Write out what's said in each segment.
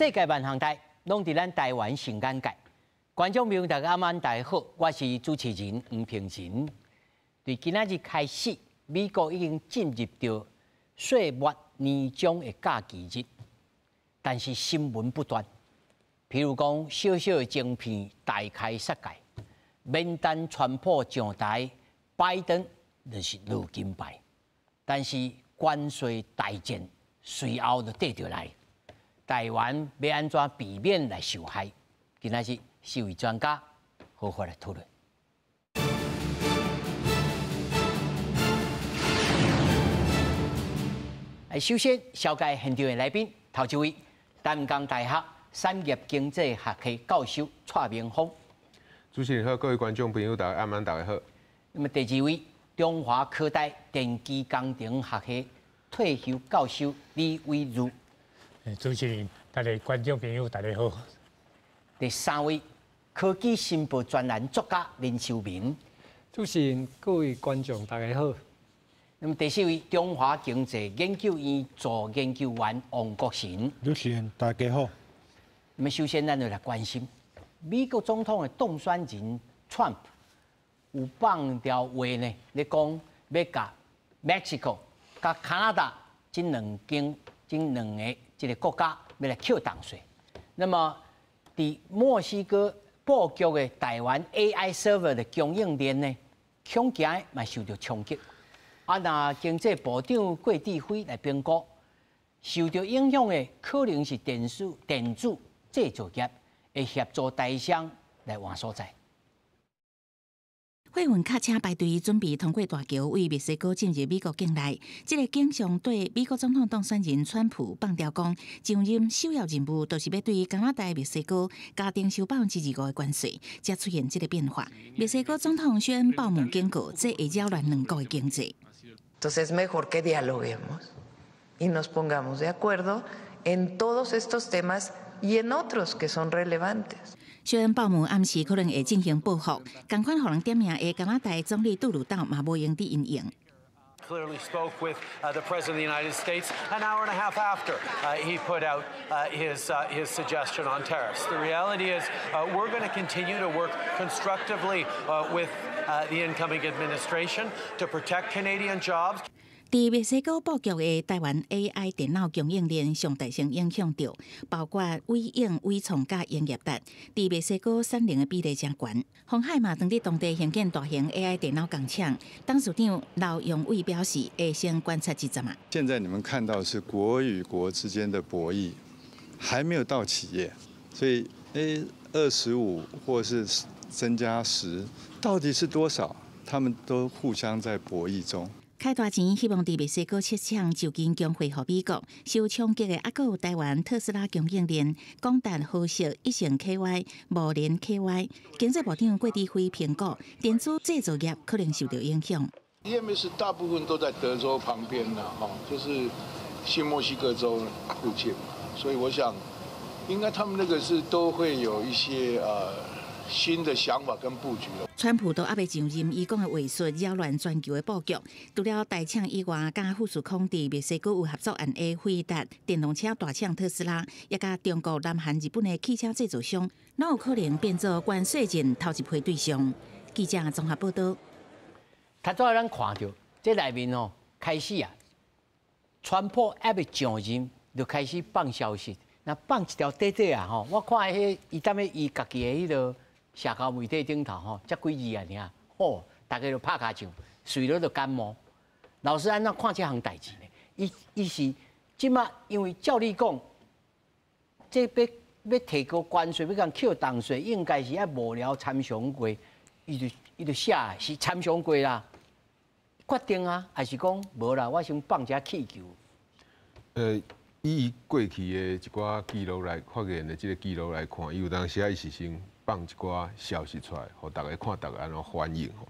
世界萬項代，攏佇咱台灣上眼界。觀眾朋友大家暗暗大家好，我是主持人黃平仁。對今仔日開始，美國已經進入著歲末年終的假期日，但是新聞不斷，譬如講小小的晶片大開殺戒，免等川普上台，拜登就是落金牌，但是關稅大戰隨後就綴著來，台灣欲按怎避免來受害？今仔日四位專家好好來討論。首先，紹介現場的來賓，頭一位，淡江大學產業經濟學系教授蔡明芳。主持人好，各位觀眾朋友大家暗暝大家好。那麼第二位，中華科大電機工程學系退休教授李偉如。主持人，大家觀眾朋友大家好。第三位，科技新報專欄作家林修明。主持人，各位觀眾大家好。那麼第四位，中華經濟研究院助研究員王國臣。主持人大家好。那麼首先，咱就來關心美國總統的當選人川普有放條話呢，咧講欲共 Mexico 佮加拿大這兩間、這兩个這个國家欲來課重稅。那麼，佇墨西哥布局的台灣 AI server 的供應鏈呢，恐驚嘛受著衝擊。啊，若經濟部長郭智輝來評估，受著影響的可能是電子製造業會協助台商來換所在。貨運卡車排隊準備通過大橋，對墨西哥進入美國境內。這个景象對美國總統當選人川普放調講，上任首要任務就是欲對加拿大、墨西哥加徵收25%的關稅，才出現這个變化。墨西哥總統宣布姆警告，這會擾亂兩國的經濟。 Entonces es mejor que dialoguemos y nos pongamos de acuerdo en todos estos temas y en otros que son relevantes. 雖然鮑姆暗示可能會進行報復，仝款予人點名的加拿大總理杜魯道嘛無閒佇因應。 Clearly spoke with the president of the United States an hour and a half after he put out his suggestion on tariffs. The reality is we're going to continue to work constructively with the incoming administration to protect Canadian jobs. 佇墨西哥布局的台灣 AI 電腦供應鏈上大受影響著，包括緯穎、緯創佮英業達，佇墨西哥產能的比例誠懸。鴻海嘛，當佇當地興建大型 AI 電腦工廠，董事長劉揚偉表示，會先觀察一陣仔。現在你們看到是國與國之間的博弈，還沒有到企業，所以25或是增加10，到底是多少？他們都互相在博弈中。開大錢，希望佇墨西哥設廠就近供貨予美國。受衝擊的猶閣有台灣特斯拉供應鏈、廣達、和碩、益盛 KY、貿聯 KY。經濟部長郭智輝評估，電子製造業可能受著影響。 EMS 大部分都在德州旁邊啦，哈，就是新墨西哥州附近，所以我想，應該他們那個是都會有一些新的想法跟布局。川普都猶未上任，伊講的話術擾亂全球的布局。除了大廠以外，佮富士康佇墨西哥有合作案的輝達電動車大廠特斯拉，也佮中國、南韓、日本的汽車製造商，攏有可能變做關稅戰頭一批對象。記者綜合報導。頭拄仔咱看著，這內面哦，開始啊，川普猶未上任就開始放消息，那放一條短短啊吼，我看彼伊踮咧伊家己的彼个社交媒體頂頭吼，才幾字啊爾，吼，大家就拍跤掌，隨落就感冒。老師按怎看這項代誌呢？伊伊是這馬因為照理講，這欲欲提高關稅，欲共扣重稅，應該是愛幕僚參詳過，伊就寫是參詳過啦，決定啊，還是講無啦？我先放這氣球。以過去的一寡記錄來發言的這个記錄來看，伊有當時啊，伊是先放一寡消息出來，予大家看，大家按怎反應吼。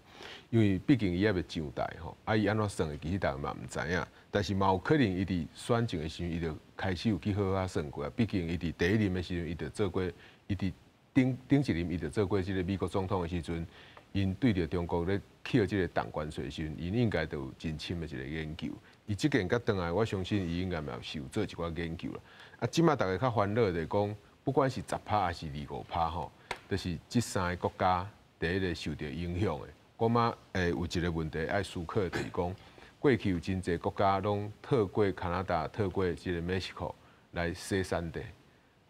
因為畢竟伊猶未上台吼，啊伊按怎算的，其實大家嘛毋知影。但是嘛有可能伊佇選情的時陣，伊就開始有去好好算過啊。畢竟伊佇第一任的時陣，伊就做過，伊佇頂頂一任伊就做過這个美國總統的時陣， 𪜶對著中國咧課這個重關稅時陣，𪜶應該都有真深的一個研究。伊這件佮轉來，我相信伊應該嘛有受做一寡研究啦。啊，這馬逐家較煩惱就是講，不管是十趴抑是25趴吼，就是這三个國家第一个受著影響的。我感覺有一個問題愛思考，就是講過去有真濟國家攏透過加拿大、透過這個墨西哥來洗產地。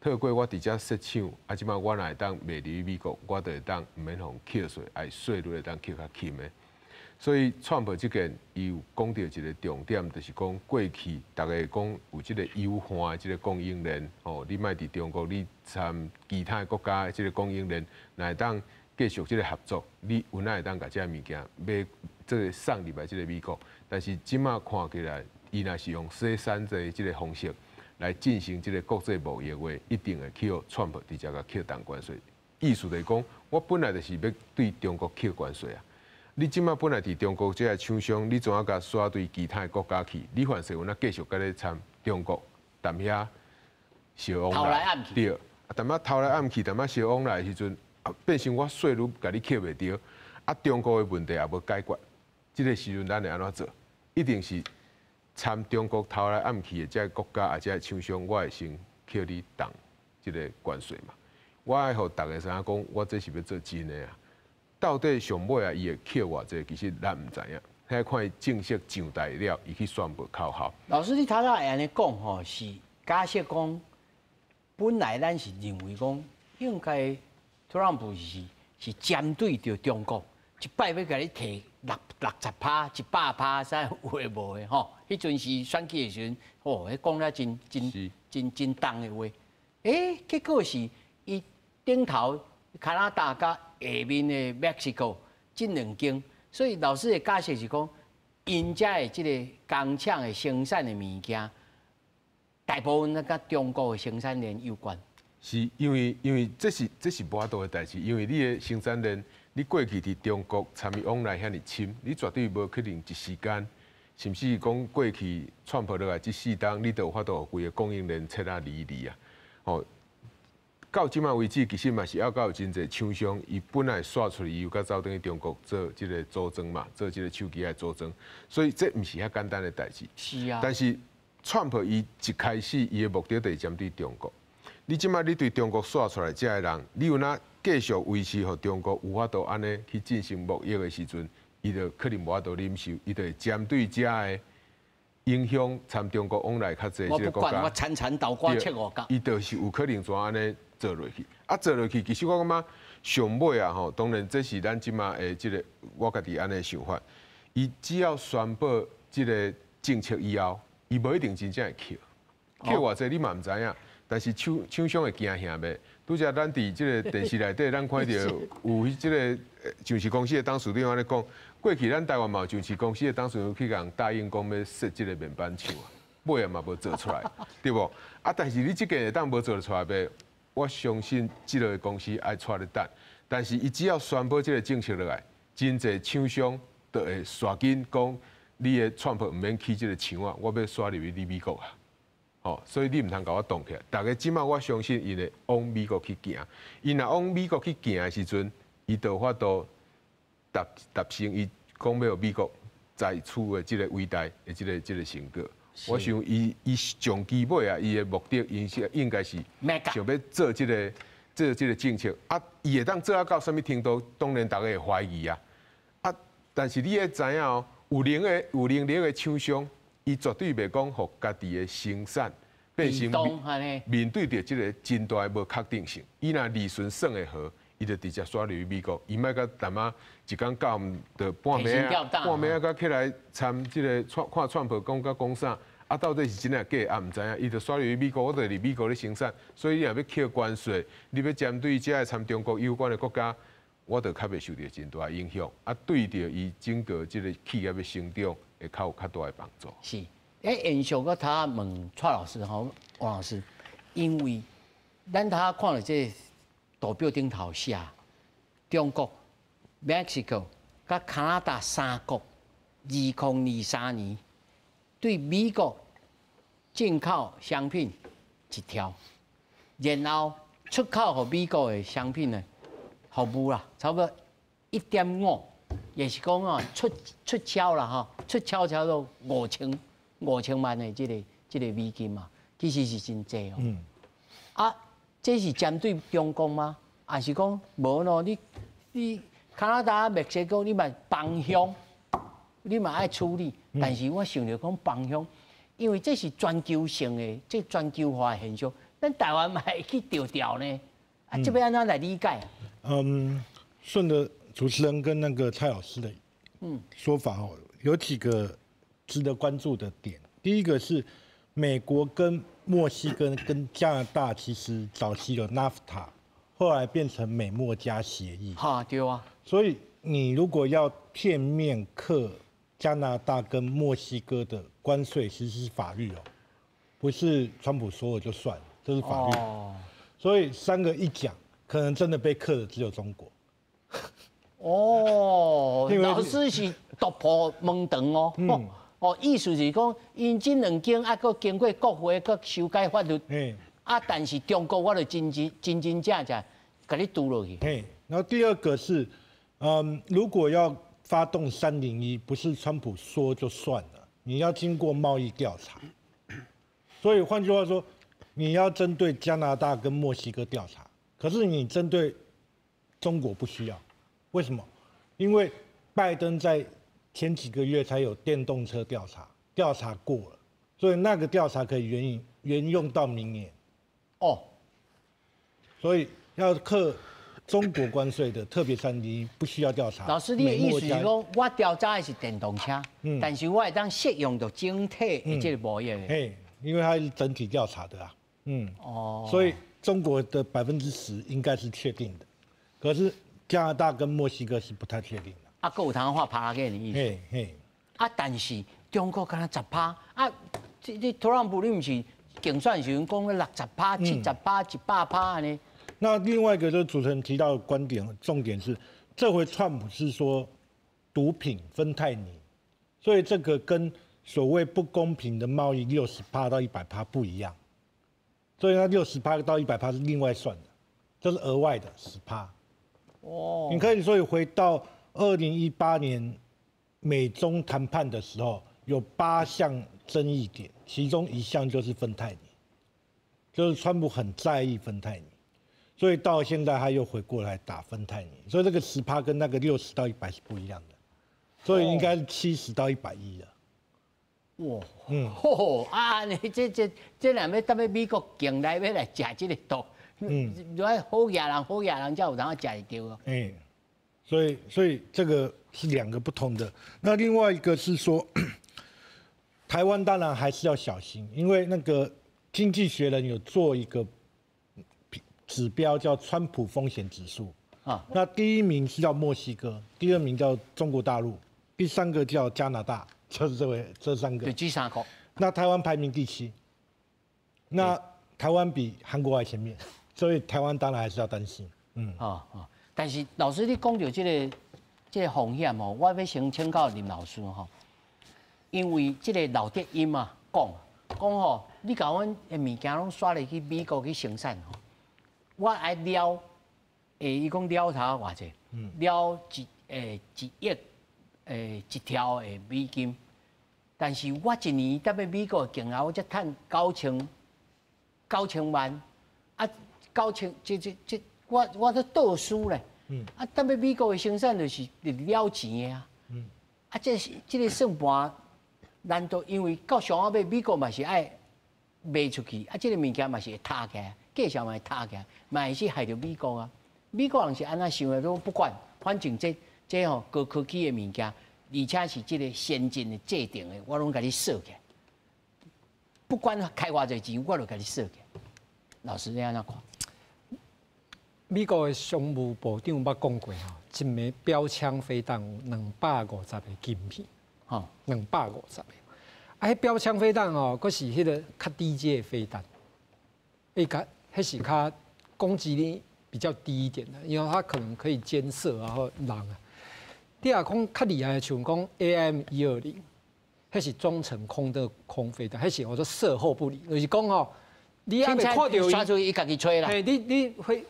透過我佇遮設廠，啊，這馬我若會當賣入去美國，我就會當毋免予課稅，愛稅率會當扣較輕的。所以川普這件伊有講著一個重點，就是講過去逐家講有這個優化這個供應鏈，吼，你莫佇中國，你參其他國家的這個供應鏈，若會當繼續這個合作，你有哪會當共這个物件買，這個送入來這個美國。但是這馬看起來，伊若是用洗產地這個方式來進行這個國際貿易的話，一定會去予川普直接共課重關稅。意思就是講，我本來就是欲對中國課關稅啊。你這馬本來佇中國這个廠商，你怎啊共徙對其他的國家去？你凡勢有哪繼續共咧參中國，踮遐相往來，對，啊，踮遐偷來暗去，踮遐相往來的時陣，啊，變成我稅率共你扣袂著，啊，中國的問題也無解決，這个時陣咱會按怎做？一定是參中國偷來暗去的這个國家啊，這个廠商，我會先扣你重這个關稅嘛。我愛予逐家知影講，我這是欲做真的啊。到底上尾啊，伊會扣偌濟，其實咱毋知影。彼看伊正式上台了，伊去宣布口號。老師，你頭拄會按呢講吼，是假設講，本來咱是認為講應該特朗普是針對著中國，一擺欲共你提60%、100%，啥有的無的吼。彼陣時選舉的時陣，吼，彼講了真真真真重的話。欸，結果是伊頂頭加拿大佮下面的墨西哥這兩間，所以老師的假設是講，𪜶遮的這个工廠的生產的物件，大部分佮中國的生產鏈有關。是因為這是無法度的代誌，因為你的生產鏈，你過去佇中國參與往來遐爾深，你絕對無可能一時間，甚至講過去川普落來這四冬，你都有法度規个供應鏈切啊離離啊，吼。到這馬為止，其實嘛是猶閣有真濟廠商，伊本來徙出去，伊又閣走轉去中國做這个組裝嘛，做這个手機的組裝，所以這毋是遐簡單的代誌。是啊。但是川普伊一開始伊的目的就是針對中國。你這馬你對中國徙出來這个人，你有哪繼續維持予中國有法度按呢去進行貿易的時陣，伊就可能無法度忍受，伊就會針對遮个影響參中國往來較濟這个國家。我殘殘倒掛切五角。伊就是有可能怎按呢做落去，啊做落去，其實我感覺上尾啊吼，當然這是咱這馬的這个我家己按呢想法。伊只要宣布這个政策以後，伊無一定真正會扣，扣偌濟你嘛毋知影。但是廠商會驚嚇袂？拄才咱佇這个電視內底，咱看著有彼這个上市公司的董事長按呢講，過去咱台灣嘛有上市公司的董事長去共答應講欲設這个面板廠啊，尾仔嘛無做出來，對無？啊，但是你這件會當無做出來袂？我相信這个公司愛掣咧等，但是伊只要宣布這个政策落來，真濟廠商就會煞緊講，你的川普毋免起這个廠啊，我欲徙入去你美國啊，吼，所以你毋通共我擋起來。逐家這馬我相信𪜶會往美國去行，𪜶若往美國去行的時陣，伊就有法度達成伊講欲予美國在處的這个偉大的這个成果。我想伊上基尾啊，伊的目的應該是想欲做這个政策啊，伊會當做啊到啥物程度？當然逐家會懷疑啊。啊，但是你愛知影哦，有能力的廠商，伊絕對袂講予家己的生產變成面對著這个真大的無確定性。伊若利潤算會好，伊就直接徙入去美國，伊莫閣踮仔一工到暗就半暝仔半暝仔閣起來參這个看川普講佮講啥，啊到底是真抑假也毋知影，伊就徙入去美國，我就佇美國咧生產，所以你若欲課關稅，你欲針對這个參中國有關的國家，我就較袂受著真大的影響，啊對著伊整個這个企業的成長會較有較大的幫助。是，欸，延續我頭問蔡老師吼，王老師，因為咱頭看著這个圖表頂頭寫，中國、墨西哥、佮加拿大三國，2023年對美國進口商品一條，然後出口予美國的商品呢，服務啦，差不多1.5，也是講啊出超啦吼，出超差不多5000萬的這個美金嘛，其實是真濟哦。啊，這是針對中國嗎？還是講無咯？你加拿大、墨西哥，你嘛幫兇，你嘛愛處理。但是我想著講幫兇，因為這是全球性的，這全球化的現象，咱台灣嘛會去著調呢？啊，這欲按怎來理解？嗯，順著主持人跟那個蔡老師的說法哦，有幾個值得關注的點。第一個是美國跟墨西哥跟加拿大其實早期有 NAFTA，後來變成美墨加協議。哈，對啊。所以你如果要片面課加拿大跟墨西哥的關稅，其實是法律哦，不是川普說了就算，這是法律。哦。所以三個一講，可能真的被課的只有中國。哦，老師是突破門長哦。哦，意思是講，𪜶這兩間啊，閣經過國會閣修改法律，啊，但是中國我就真真真真正正共你拄落去。嘿，然後第二個是，如果要發動301，不是川普說就算了，你要經過貿易調查。所以換句話說，你要針對加拿大跟墨西哥調查，可是你針對中國不需要，為什麼？因為拜登在前幾個月才有電動車調查，調查過了，所以那個調查可以沿用到明年。哦，所以要課中國關稅的特別301不需要調查。老師，你的意思是講，我調查的是電動車，但是我會當適用到整體的這個貿易。嘿，因為它是整體調查的啊。哦，所以中國的10%應該是確定的，可是加拿大跟墨西哥是不太確定的。啊，閣有通畫趴嘅意思。嘿嘿。啊，但是中國敢若10趴，啊，這特朗普你毋是競選時陣講60趴、70趴、100趴按呢？那另外一個就是主持人提到的觀點，重點是這回川普是說毒品芬太尼，所以這個跟所謂不公平的貿易60趴到100趴不一樣，所以它60趴到100趴是另外算的，這是額外的十趴。哦，你可以說回到2018年美中談判的時候，有八項爭議點，其中一項就是芬太尼，就是川普很在意芬太尼，所以到現在他又回過來打芬太尼，所以這個十趴跟那個60到100是不一樣的，所以應該是70到110了。哇，吼啊！你這若欲踮咧美國境內欲來食這個毒，如果好野人好野人才有通食會著哦。欸，所以這個是兩個不同的。那另外一個是說，台灣當然還是要小心，因為那個經濟學人有做一個指標叫川普風險指數啊。那第一名是叫墨西哥，第二名叫中國大陸，第三個叫加拿大，就是這三個。對，這三個。那台灣排名第七，那台灣比韓國還前面，所以台灣當然還是要擔心。哦哦。但是老師，你講著這個風險哦，我欲先請教林老師吼，因為這個劉德音啊講講吼，你共阮的物件攏刷入去美國去生產吼，我愛了，伊講了頭偌濟，了1億1條的美金，但是我一年踮咧美國境內，我才趁9000萬，啊九千這。我都倒輸咧，啊，踮咧美國的生產就是了錢的啊，啊，這是這個算盤，難道因為到上後尾美國嘛是愛賣出去，啊，這個物件嘛是會塌起來，價錢嘛會塌起來，嘛會是害著美國啊。美國人是按怎想的？都不管，反正這吼高科技的物件，而且是這個先進的製程的，我攏共你鎖起來。不管開偌濟錢，我就共你鎖起來。老師你按怎看？美國的商務部長捌講過吼，一枚標槍飛彈有250個晶片，吼，250個。啊，彼標槍飛彈吼，閣是彼個較低階的飛彈，伊較，彼是較攻擊力比較低一點的，因為它可能可以監射然後人啊。第二講較厲害的，像講 AIM 120，彼是中程空對空飛彈，彼是叫做射後不理，就是講吼，你還未看著伊，刷出伊家己吹啦。嘿，你飛，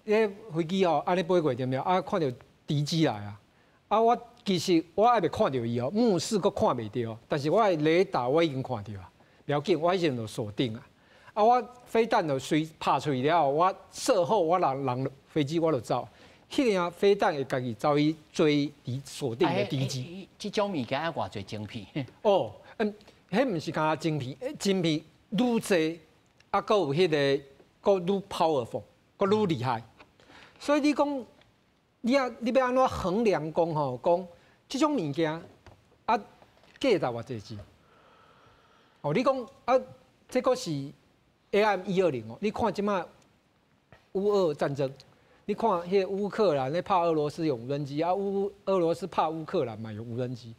彼飛機吼，按呢飛過對毋對？啊，看著敵機來啊！啊，我其實我還未看著伊哦，目視閣看袂著，但是我的雷達我已經看著啊。不要緊，我彼陣就鎖定啊。啊，我飛彈就隨拍出去了後，我射後我人人飛機我就走。彼個飛彈會家己走去追敵鎖定的敵機。這種物件愛偌濟晶片？哦，彼毋是干焦晶片，晶片愈濟，啊，閣有彼個，閣愈 powerful，閣愈厲害。所以你講，你啊，你欲按怎衡量講吼？講這種物件啊，價值偌濟錢？哦，你講啊，這個是 AIM 120哦。你看這馬烏俄戰爭，你看彼個烏克蘭咧拍俄羅斯用無人機啊，烏俄羅斯拍烏克蘭嘛用無人機，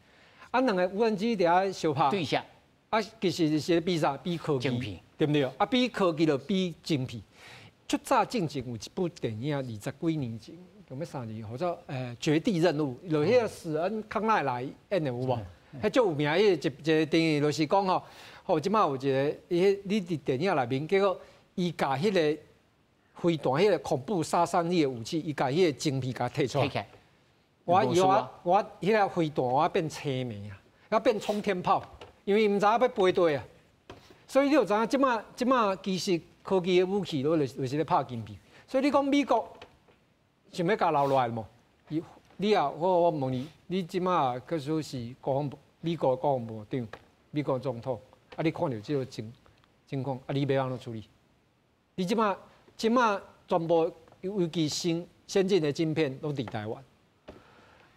啊，兩个無人機佇遐相拍。對下。啊，其實是比啥？比科技，對毋對？啊，比科技就比晶片。足早進前有一部電影，20幾年前，叫欲啥字？號做絕地任務，就彼個史恩康奈萊演的有無？彼足有名，彼個一一个電影就是講吼，吼，這馬有一个，伊彼你佇電影內面，結果伊共彼個飛彈，彼個恐怖殺傷力的武器，伊共彼個晶片共提出來。我伊我我彼个飛彈我變青梅啊，我變衝天炮，因為伊毋知影欲飛佗啊。所以你就知影，這馬這馬其實科技的武器攏就是咧拍晶片。所以你講美國想欲共留落來無？伊你啊，我問你，你這馬假使是國防部，美國國防部長，美國總統，啊，你看著這个情況，啊，你欲按怎處理？你這馬這馬全部，尤其新先進的晶片攏佇台灣。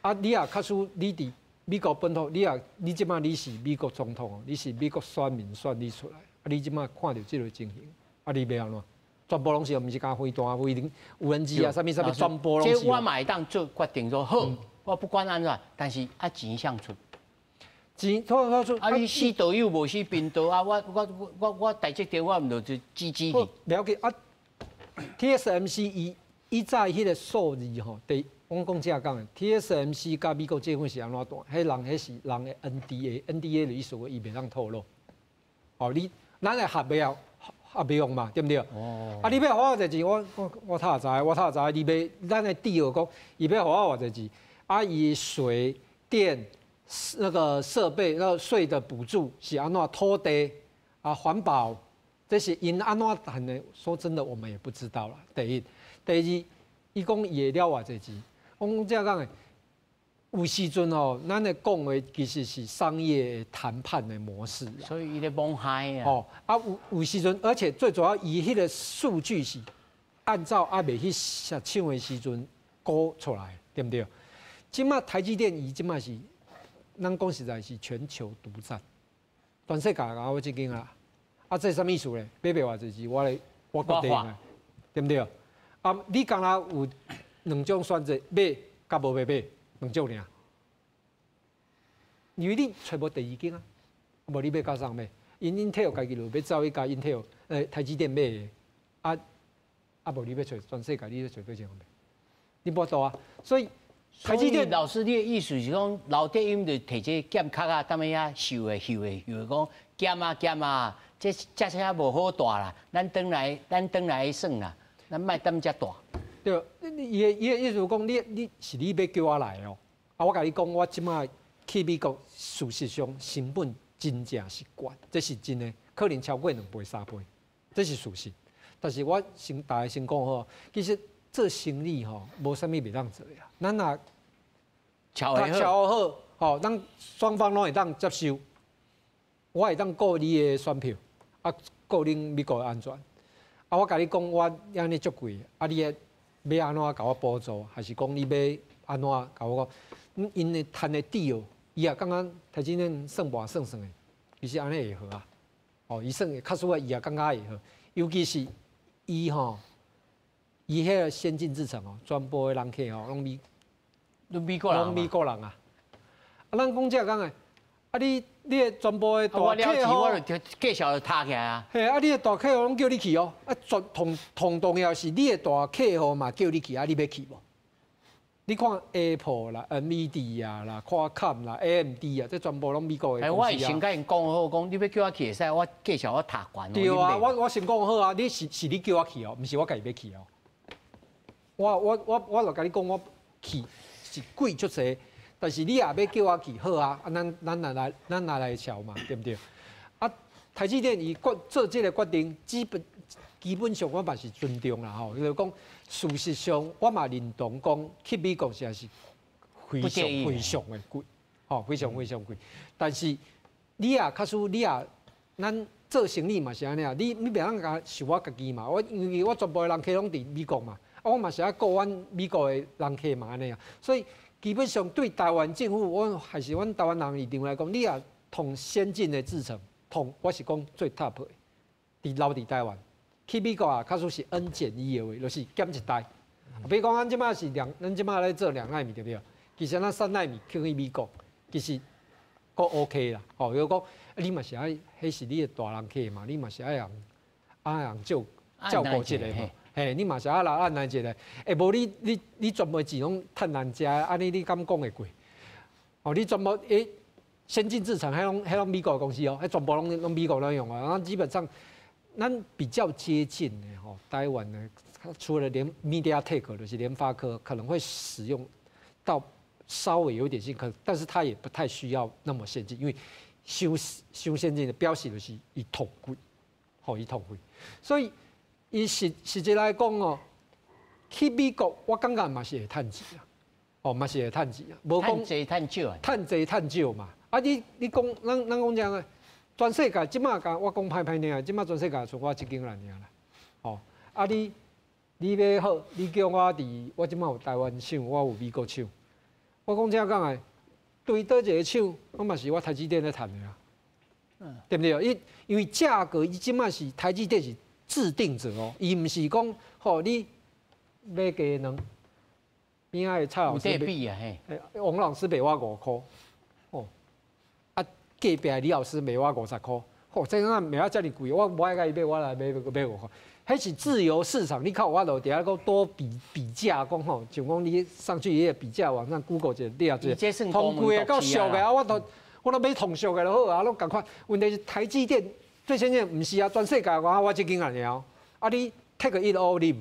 啊，你若假使你佇美國本土，你若你這馬你是美國總統，你是美國選民選你出來，啊，你這馬看著這个情形，啊，你欲按怎？全部攏是，毋是干飛彈、飛人、無人機啊，啥物啥物，全部攏是。這我嘛會當做決定說好，我不管按怎，但是啊錢誰出？錢，出出啊！你死道友無死貧道啊！我我我我台積電我毋就支持去。了解啊！TSMC 伊伊在彼个數字吼，第我講這講的，TSMC 佮美國政府是按怎談？彼人彼是人的 NDA，NDA 的意思伊袂當透露。哦，你咱的合袂合袂用嘛，對毋對？哦。啊，你欲予我偌濟錢，我我我透知，我透知。你欲咱的 deal 講，伊欲予我偌濟錢，啊，伊水電那個設備、那個稅的補助是按怎土地啊環保，這是𪜶按怎談的？說真的，我們也不知道啦。第一，第二，伊講伊會了偌濟錢，我講這講的，有時陣吼，咱的講的其實是商業談判的模式。所以伊咧摸海啊。哦，啊有有時陣，而且最主要，伊彼個數據是按照還未去設廠的時陣估出來，對毋對？這馬台積電伊這馬是，咱講實在是全球獨佔，全世界共我這間啊。啊，這啥物意思咧？買袂偌濟錢，我來我決定啊，對毋對？啊，你敢若有兩種選擇，買佮無欲買兩種爾。因為你揣無第二間啊，無你欲共誰買？𪜶 Intel 家己就欲走去共 Intel，台積電買的，啊啊無你欲揣全世界，你欲揣佗一間買？你無法度啊，所以台積電老師，你的意思是講，老底𪜶就提這個劍殼啊，踮遐受的受的受的，講減啊減啊，這這車無好帶啦，咱轉來咱轉來算啦，咱莫踮遮帶。對，伊的意思講，你你是你欲叫我來哦，啊，我共你講，我這馬去美國，事實上成本真正是懸，這是真的，可能超過兩倍三倍，這是事實。但是我先大家先講好，其實做生意吼，無啥物袂當做的啊。咱若喬好，吼，咱雙方攏會當接受，我會當顧你的選票，啊，顧恁美國的安全。啊，我共你講，我按呢足貴，啊，你欲按怎共我補助，還是講你欲按怎共我講？𪜶的談的 deal，伊也感覺台積電算盤算算的，其實按呢會好啊。哦，伊算的，較數啊，伊也感覺會好，尤其是伊吼，伊彼个先進製程哦，全部的人客吼，攏美，攏美國人，攏美國人啊。啊，咱講這講的，啊你你的全部的大客戶，我就介紹就塌起來啊。嘿，啊你的大客戶攏叫你去哦，啊全同同重要是你的大客戶嘛叫你去，啊你欲去無？你看 Apple 啦、NVIDIA 啦、Qualcomm 啦、AMD 啊，這全部攏美國的公司啊。我會先共𪜶講好，講你欲叫我去會使，我介紹我讀懸。對啊，我先講好啊，你是是你叫我去哦，毋是我家己欲去哦。我就共你講，我去。是貴足濟，但是你也欲叫我去好啊，啊，咱咱若來喬嘛，對毋對？啊，台積電伊決做這个決定，基本上我嘛是尊重啦吼，就是講事實上我嘛認同講去美國實在是非常非常的貴，吼，非常非常貴。但是你也假使你也咱做生意嘛是按呢啊，你袂通共想我家己嘛，我因為我全部的人客攏佇美國嘛，啊我嘛是愛顧阮美國的人客嘛按呢啊，所以基本上對台灣政府，我還是阮台灣人立場來講，你也同先進的製程，同我是講最 top 的，佇留佇台灣。去美國啊，假使是 N-1的話，就是減一代。比如講，咱這擺是兩，咱這擺咧做2納米對毋對？其實咱3納米去美國，其實閣 OK 啦。吼，如果講你嘛是愛，彼是你的大人客嘛，你嘛是愛人照照顧一下嘛。嘿，你嘛是愛來按捺一下。欸，無你全部錢攏趁人遮，按呢你敢講會過？哦，你全部欸，先進製程，彼攏美國公司哦，彼全部攏美國來用啊。咱基本上。咱比較接近的吼，台灣呢，除了連 MediaTek 就是聯發科可能會使用到稍微有點新，可但是它也不太需要那麼先進，因為傷傷先進的表示就是伊通貴，吼伊通貴，所以伊實際來講哦，去美國我感覺嘛是會趁錢啊，哦嘛是會趁錢啊，無講趁濟趁少啊，趁濟趁少嘛，啊你講咱講這樣。全世界這擺共我講歹歹聽啊，這擺全世界剩我這間爾啦，吼啊你欲好，你叫我佇我這擺有台灣廠，我有美國廠，我講這講的，對佗一个廠，我嘛是我台積電咧趁的啊，對毋對？伊因為價格伊這擺是台積電是制定者哦，伊毋是講吼你買雞卵，邊仔的蔡老師比啊嘿，王老師賣我5箍，哦。隔壁李老師賣我50箍，吼，這哪賣啊遮爾貴，我無愛共伊買，我來買買5箍。彼是自由市場，你靠我就佇遐閣多比比價，講吼，像講你上去迄個比價網站 Google 一下，你也知，通貴的到俗的啊，我都買通俗的就好啊，攏仝款。問題是台積電最先進，毋是啊，全世界我我這間爾啊，你 take it or leave，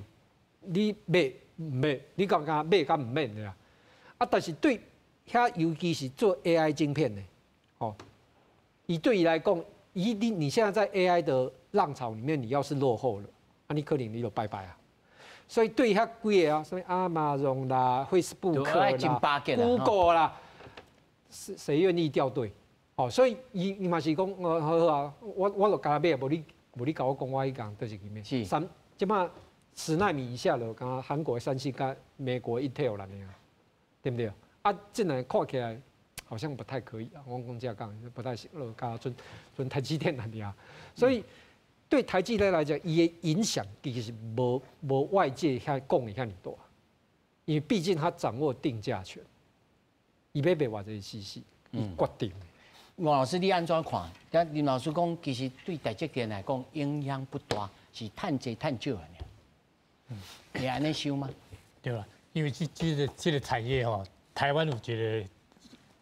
你買毋買？你感覺買佮毋免的啊？啊，但是對遐，尤其是做 AI 晶片的，吼。伊對伊來講，伊你現在在 AI 的浪潮裡面，你要是落後了，啊，你可能你就拜拜啊。所以對遐貴的啊，什麼亞馬遜啦、Facebook 啦、Google 啦，誰願意掉隊？哦，所以伊伊嘛是講，我好好啊，我就共買，無你共我講，我去共佗一間買。三，這擺10納米以下就敢韓國三星佮美國 Intel 啦，對毋對？啊，這兩看起來好像不太可以啊，我講這講不太行，敢賰賰台積電爾，所以對台積電來講，伊的影響其實無外界遐講的遐爾大，因為畢竟他掌握定價權，伊欲賣偌濟是伊決定。黃老師，你按怎看？但林老師講，其實對台積電來講影響不大，是趁濟趁少爾。嗯，你按呢想嗎？對啦，因為這個產業吼，台灣有一個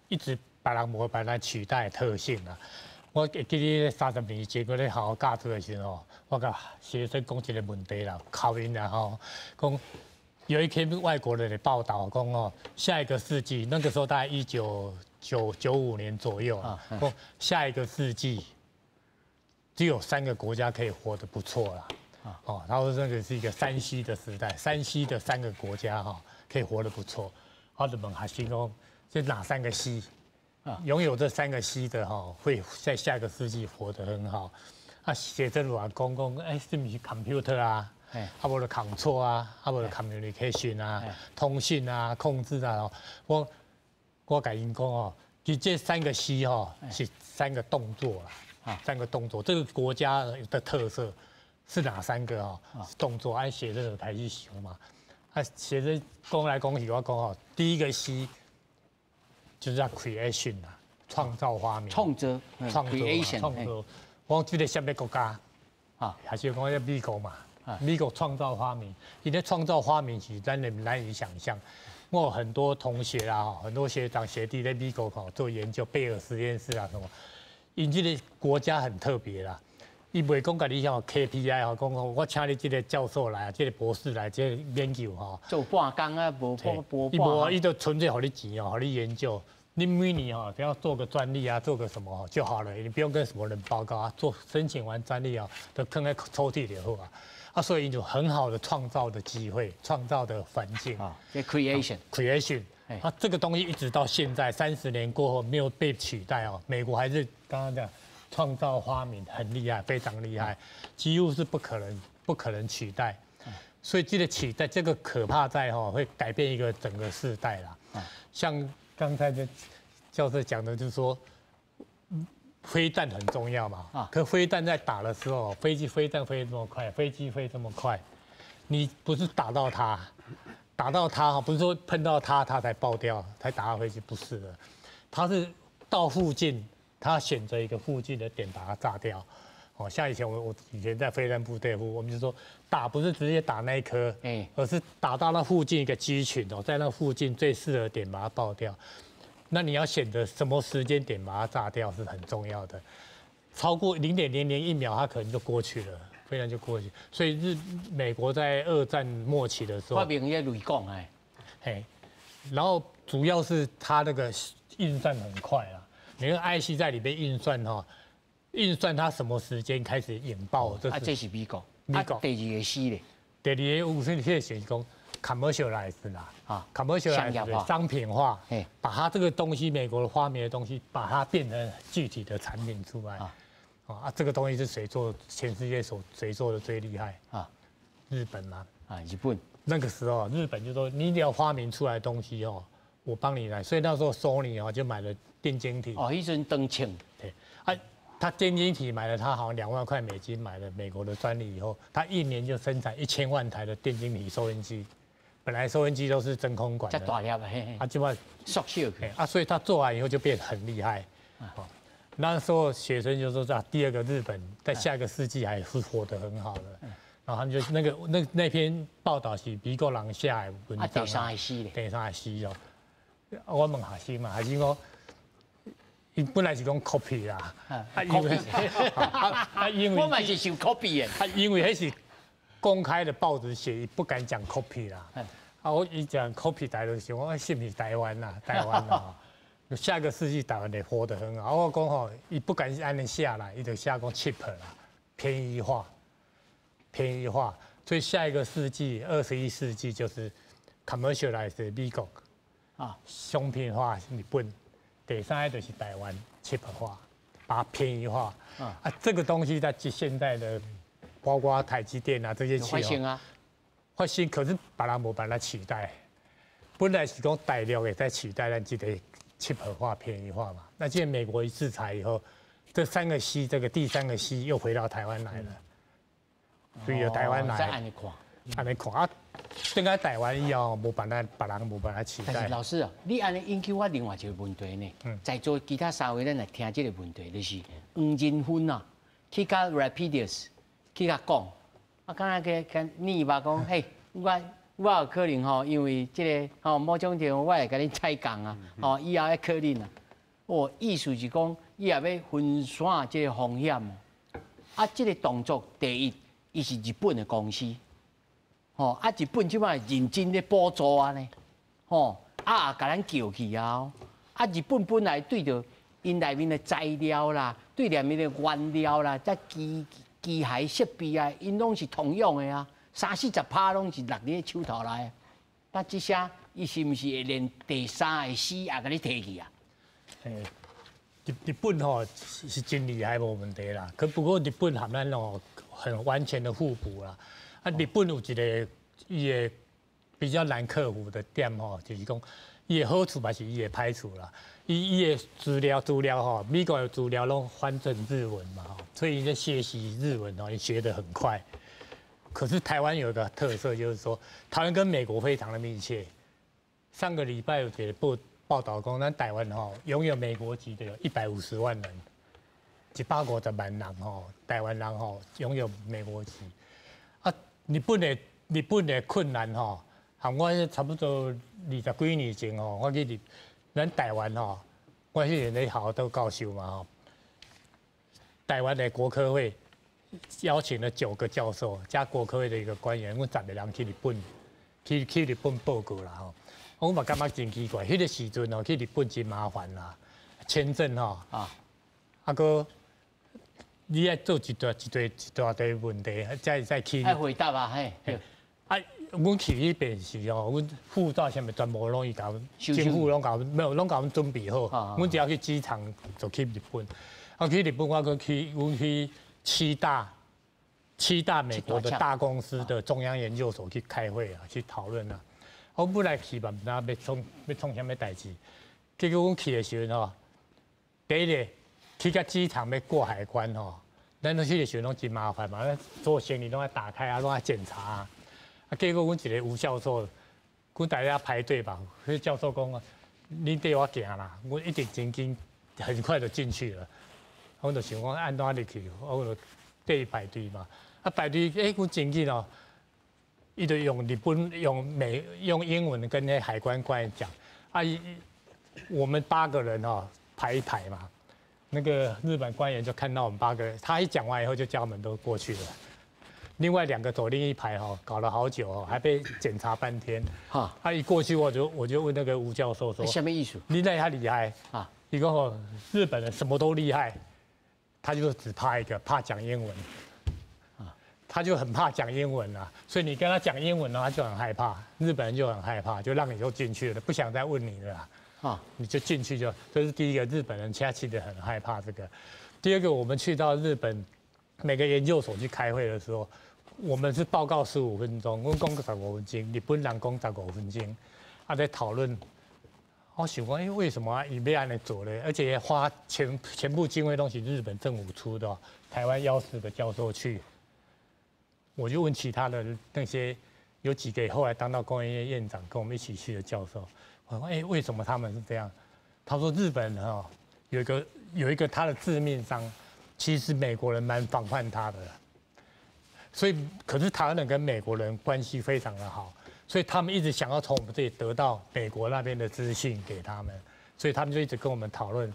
一直別人無辦法取代的特性啊！我會記得30年前，我咧學校教書的時陣吼，我共學生講一個問題啦，考𪜶啦吼，講有一篇外國人的報道講哦，下一個世紀，那個時候大概1995年左右啊，講下一個世紀只有三個國家可以活得不錯啦。哦，他說那個是一個3C 的時代，3C 的三個國家哈可以活得不錯。我就問學生講，這哪三個 C？擁有這三個 C 的哈，會在下個世紀活得很好。啊，學生話講講，欸，是毋是 computer 啊？啊，無就 control 啊，啊，無就 communication 啊，通訊啊，控制啊。我共𪜶講哦，其實這三個 C 哈是三個動作啦，三個動作。這個國家的特色是哪三個哦？動作按學生就開始想嘛。啊，學生講來講去，我講哦，第一個 C 就是叫 creation 啊，創造發明、創造、創造、創造。我講這個啥物國家啊，還是講美國嘛？美國創造發明，伊咧創造發明是咱人難以想象。我有很多同學啊，很多學長學弟在美國吼做研究，貝爾實驗室啊什麼。𪜶這個國家很特別啦，伊袂講共你像 KPI 吼，講我請你這個教授來，這個博士來，這個研究吼。做半工啊，無半無伊無，伊就純粹予你錢哦，予你研究。你每年哦，只要做個專利啊，做個什麼就好了，你不用跟什麼人報告啊。做申請完專利啊，就囥在抽屜裡好啊。啊，所以就很好的創造的機會，創造的環境啊，這 creation creation。啊，這個東西一直到現在30年過後沒有被取代哦。美國還是剛剛講創造發明很厲害，非常厲害，幾乎是不可能取代。所以這個取代這個可怕在吼，會改變一個整個世代啦。像剛才的教授講的，就是說飛彈很重要嘛。可飛彈在打的時候，飛機飛彈飛這麼快，飛機飛這麼快，你不是打到它，打到它哈，不是說碰到它它才爆掉，才打到飛機，不是的，它是到附近，它選擇一個附近的點把它炸掉。哦，像以前我以前在飛彈部隊，我們就說打不是直接打那一顆，而是打到那附近一個機群哦，在那附近最適合點把它爆掉。那你要選擇什麼時間點把它炸掉是很重要的。超過0.001秒，它可能就過去了，飛彈就過去。所以美國在二戰末期的時候，發明一個雷管哎，嘿，然後主要是它那個運算很快啊，你個 IC 在裡面運算哈。運算它什麼時間開始引爆？啊，這是美國。美國第二個 C 咧，第二個有這個是講 commercialize 啦，啊，commercialize 商品化，把它這個東西美國的發明的東西，把它變成具體的產品出來。啊，這個東西是誰做？全世界所誰做的最厲害？啊，日本嘛。啊，日本。那個時候，日本就說你只要發明出來的東西哦，我幫你來。所以那時候 Sony 哦就買了電晶體。哦，彼陣當槍。對，啊。他電晶體買了，他好像2萬塊美金買了美國的專利以後，他一年就生產1000萬台的電晶體收音機。本來收音機都是真空管的，這大粒嘿，啊，就把縮小啊，所以他做完以後就變很厲害。那時候學生就說：“這第二個日本在下個世紀還是活得很好的。”然後他們就那個那那篇報道是美國人寫的文章。啊，第三個 C 咧？第三個 C 哦，我問學生嘛，學生講。伊本來是講 copy 啦，啊，因為啊，因為我嘛是想 copy 的，啊，因為彼是公開的報紙寫，伊不敢講 copy 啦。啊，我伊講 copy 台就想講，是毋是台灣啦？台灣啦，下個世紀台灣會活得很好。我講吼，伊不敢按呢寫啦，伊就寫講 cheap 啦，便宜化，便宜化。所以下一個世紀，21世紀就是 commercialize 美國，啊，商品化日本。第三個就是台灣 cheap 化，把它便宜化。啊，這個東西在現在的，包括台積電啊這些企業啊，發生，可是別人無辦法取代。本來是講大陸會使取代咱這個 cheap 化、便宜化嘛。那現在美國一制裁以後，這三個 C，這個第三個 C 又回到台灣來了，所以由台灣來。再按呢看，按呢看啊，等下台灣以後無辦法，別人無辦法取代。但是老師啊，你按呢引起我另外一個問題呢。在座其他三位，咱來聽這個問題，就是黃仁勳啊，去共 Rapidus 去共講，啊，敢若去共你吧講，嘿，我有可能吼，因為這個吼某種地方我會共你採購啊，吼以後會可能啊。哦，意思是講，伊也欲分散這個風險哦。啊，這個動作第一，伊是日本的公司。吼啊！日本這擺認真咧補助啊呢，吼啊，也共咱叫去啊！啊，日本本來對著𪜶內面的材料啦，對內面的原料啦，這機械設備啊，𪜶攏是通用的啊，三四十趴攏是落佇手頭內。啊，這聲伊是毋是會連第三個 C 也共你提去啊？日本吼是真厲害，無問題啦。可不過日本和咱哦很完全的互補啦。啊，日本有一個伊的比較難克服的點吼，就是講伊的好處嘛是伊的歹處啦。伊的資料吼，美國的資料攏翻成日文嘛吼，所以伊在學習日文哦，伊學得很快。可是台灣有一個特色，就是說台灣跟美國非常的密切。上個禮拜有一個報導講，咱台灣吼擁有美國籍的有150萬人，150萬人吼，台灣人吼擁有美國籍。啊，日本的困難吼，和我差不多20幾年前吼，我去咱台灣吼，我彼陣咧學校當教授嘛吼，台灣的國科會邀請了9個教授加國科會的一個官員，阮10個人去日本，去日本報告啦吼。我嘛感覺真奇怪，彼個時陣哦去日本真麻煩啦，簽證吼，啊閣你愛做一大一堆一大堆問題，再去。愛回答啊，嘿。啊，阮去彼邊時哦，阮護照啥物全部攏伊共阮，政府攏共阮，沒有攏共阮準備好。阮只要去機場就去日本。啊，去日本我閣去，阮去七大美國的大公司的中央研究所去開會啊，去討論啊。我本來去嘛，毋知欲創啥物代誌。結果阮去的時陣吼，第一个去到機場欲過海關吼，咱去的時陣攏真麻煩嘛，所有行李攏愛打開啊，攏愛檢查啊。啊，結果阮一个吳教授，阮大家排隊吧，彼教授講啊，你綴我行啦，阮一定真緊，很快就進去了。我就想講按怎入去，我就綴伊排隊嘛。啊排隊，阮真緊哦，伊就用日本用美用英文跟彼海關官員講，啊，我們8個人哦排一排嘛，那個日本官員就看到我們八個人，他一講完以後就叫我們都過去了。另外兩個走另一排哈，搞了好久哦，還被檢查半天。他一過去我就問那個吳教授說：什麼意思？你哪遐厲害啊？伊講哦，日本人什麼都厲害，他就只怕一個，怕講英文。他就很怕講英文啊，所以你跟他講英文呢，他就很害怕。日本人就很害怕，就讓你就進去了，不想再問你了。啊，你就進去就，這是第一個，日本人其實很害怕這個。第二個，我們去到日本每個研究所去開會的時候，我們是報告15分鐘，阮講十五分鐘，日本人講十五分鐘，啊在討論。我想講，為什麼伊欲按呢做咧？而且花全部經費都是日本政府出的，台灣邀4個教授去。我就問其他的那些有幾個後來當到工研院院長跟我們一起去的教授，我說：為什麼他們是這樣？他說日本人哈有一個他的致命傷，其實美國人蠻防範他的，所以可是台灣人跟美國人關係非常的好，所以他們一直想要從我們這裡得到美國那邊的資訊給他們，所以他們就一直跟我們討論。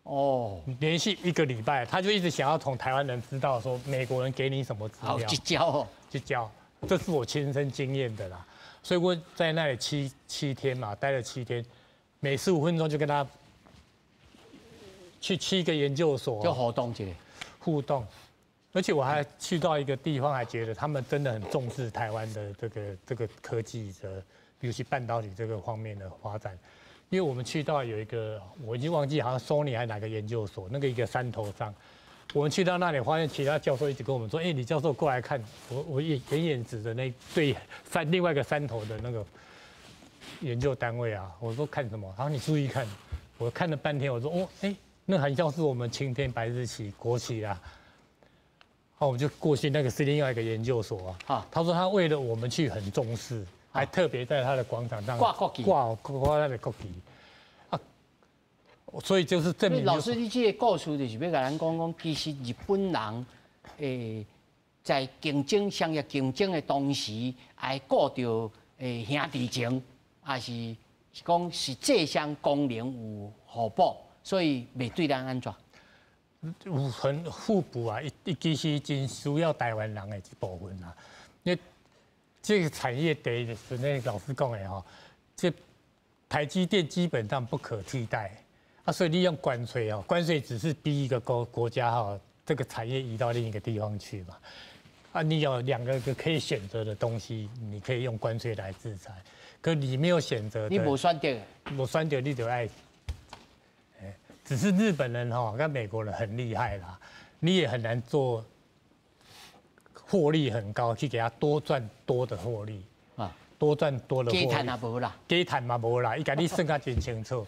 哦，連續一個禮拜，他就一直想要從台灣人知道說美國人給你什麼資料，去教哦，去教，這是我親身經驗的啦。所以我在那裡七天嘛，待了七天，每15分鐘就跟他去7個研究所，就互動一下，互動，而且我還去到一個地方，還覺得他們真的很重視台灣的這個科技的，尤其半導體這個方面的發展。因為我們去到有一個，我已經忘記好像 Sony 還是哪個研究所，那個一個山頭上，我們去到那裡，發現其他教授一直跟我們說：“哎，李教授過來看。”我遠遠指着那對山另外一個山頭的那個研究單位啊，我說看什麼？他說你注意看，我看了半天，我說哦，哎，那很像是我們青天白日旗國旗啊。好，我們就過去，那個是另外一個研究所啊。他說他為了我們去很重視。還特別在他的廣場上掛國旗，掛那個國旗啊，所以就是證明。老師，你這個故事就是欲共咱講講，其實日本人在競爭商業競爭的同時，還顧著兄弟情，也是講實際上功能有互補，所以袂對咱按怎？有很互補啊！伊其實真需要台灣人的一部分啊，因為這個產業第一是那老師講的吼，這台積電基本上不可替代啊，所以利用關稅哦，關稅只是逼一個國家哈，這個產業移到另一個地方去嘛。啊，你有兩個可以選擇的東西，你可以用關稅來制裁，可你沒有選擇，你無選擇，無選擇你就愛，只是日本人哈跟美國人很厲害啦，你也很難做。獲利很高，去給他多賺多的獲利啊，多賺多的獲利。加趁也無啦，加趁嘛無啦，伊共你算甲真清楚。